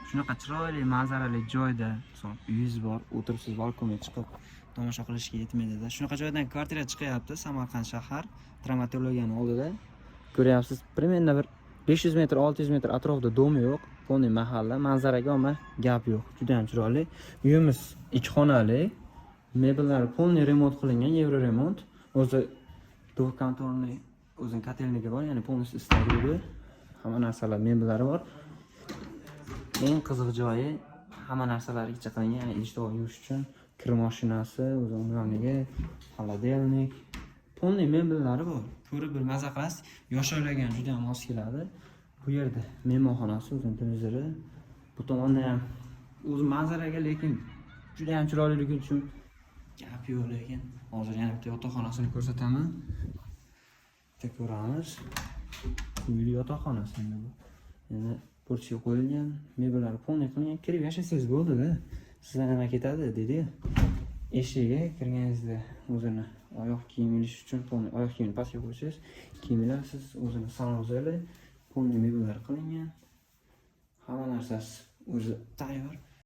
Shunaqa chiroyli manzarali joyda, misol, uyingiz bor, o'tiribsiz, balkonga chiqib tomosha qilishga yetmaydida. Shunaqa joydan kvartira chiqyapti, Samarqand shahar, travmatologiyani oldida. Ko'ryapsiz, примерно bir 500 metr, 600 metr atrofida дом yo'q, полный mahalla, manzaraga omma gap yo'q. Juda ham chiroyli. Uyimiz ikki xonali, mebellari полный remont qilingan, евро remont. O'zi двухконтурный, o'zini котельник i bor, ya'ni полностью isitadi. Hamma narsalar, mebellari bor. Eng qiziq joyi, hamma narsalar icha qilingan, ya'ni idish tovoq yuvish uchun kir mashinasi, o'zi умывальник i, холодильник, полный mebellari bor. Ko'rib bir maza qilasiz. Yosh oilaga ham juda ham mos keladi. Bu yerda mehmonxonasi, o'zini televizori. Bu tomonda ham o'zi manzaraga, lekin juda ham chiroyliligi uchun gap yo'q, lekin hozir yana bitta yotoqxonasini ko'rsataman. Bitta ko'ramiz. Uyli yotoqxonasi endi bu. Endi burchga qo'yilgan, mebellari полный qilingan, kirib yashasangiz bo'ldi-da. Sizdan nima ketadi dedi. Eshigiga kirganingizda o'zini oyoq kiyim ilish uchun полный, oyoq kiyimni pastga qo'ysangiz, kiyim ilasiz, o'zini санузел i, полный mebellar qilingan. Hamma narsasi o'zi tayyor.